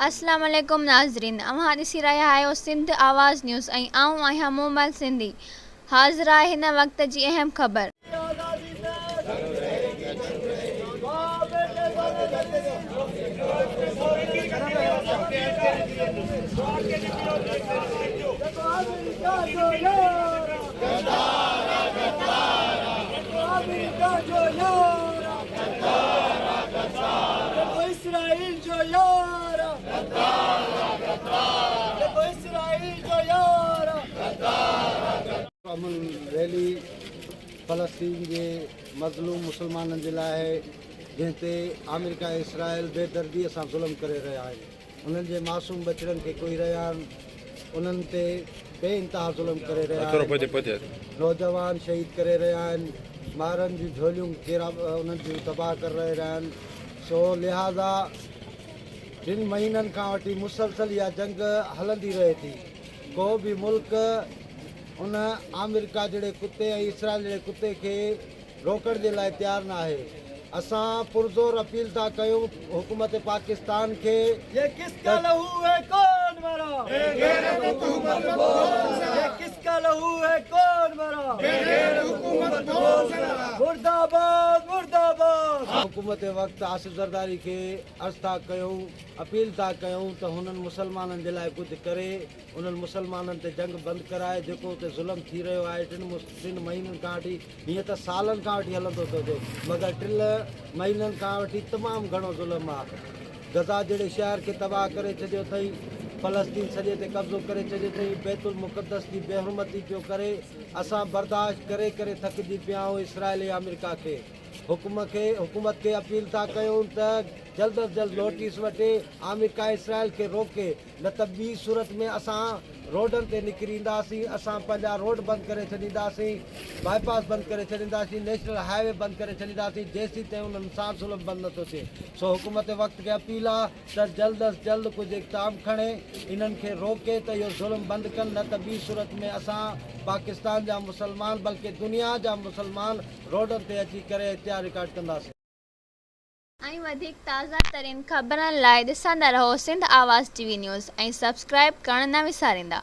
اسلام عليڪم ناظرين اوهان ڏسي رهيا آهيو سنڌ آواز نيوز ۽ آئون آهيان مومل سنڌي حاضر آهي هن وقت جي اهم خبر. امن ريلي فلسطين جي مظلوم مسلمانن جي لاء آهي جنهن تي آمريڪا ۽ اسرائيل بي دردي سان ظلم ڪري رهيا آهن انهن جي معصوم ٻچڙن کي ڪوئي رهيا آهن انهن تي بي انتها ظلم ڪري رهيا آهن، نوجوان شهيد ڪري رهيا آهن، مائرن جون جهوليون گهيرا انهن جون تباهه ڪري رهيا آهن، سو لهٰذا ٽن مهينن کان وٺي مسلسل اها جنگ هلندي رهي ٿي، ڪو به ملڪ ان آمريڪا جهڙي ڪتي ۽ اسرائيل جهڙي ڪتي کي روڪڻ جي لاء تيار ناهي، اسان پرزور اپيل ٿا ڪيون حڪومت پاڪستان کي يه ڪس ڪا لهو هي ڪون مرا يه ڪس ڪا لهو هي ڪون مرا مرده باد مرده باد. حڪومت وقت آصف زرداري کي عرض ٿا ڪيون اپيل ٿا ڪيون ته هنن مسلمانن جي لاء ڪجهه ڪري انهن مسلمانن تي جنگ بند ڪرائي جيڪو اتي ظلم ٿي رهيو آهي ٽن ٽن مهينن کان وٺي هيئن ته سالن کان وٺي هلندو ٿو اچي مگر ٽن مهينن کان وٺي تمام گهڻو ظلم آ. غزه جهڙي شهر کي تباهه ڪري ڇڏيو اٿئي، فلسطين سڄي تي قبضو ڪري ڇڏيو اٿئي، بيت المقدس جي بيحرمتي پيو ڪري، اسان برداشت ڪري ڪري ٿڪجي پيا آهيون اسرائيل ۽ آمريڪا کي حڪم کي حڪومت کي اپيل ٿا ڪيون ته جلد از جلد نوٽيس وٺي آمريڪا ۽ اسرائيل کي روڪي. نه ته ٻي صورت ۾ اسان روڊن تي نڪري اينداسين، اسان پنهنجا روڊ بند ڪري ڇڏينداسين، باء پاس بند ڪري ڇڏينداسين، نيشنل هاء وي بند ڪري ڇڏينداسين، جيسيتائين انهن سان ظلم بند نه ٿو ٿئي. سو حڪومت وقت کي اپيل آ ته جلد از جلد ڪجهه اقدام کڻي انهن کي روڪي ته اهو ظلم بند ڪن نه ته ٻي صورت ۾ اسان پاڪستان جا مسلمان بلڪه دنيا جا مسلمان روڊن تي اچي ڪري احتجاج رڪارڊ ڪنداسين. ۽ وڌيڪ تازه ترين خبرن لاء ڏسندا رهو Sindh Awaz T V news ۽ subscribe ڪرڻ نه وساريندا.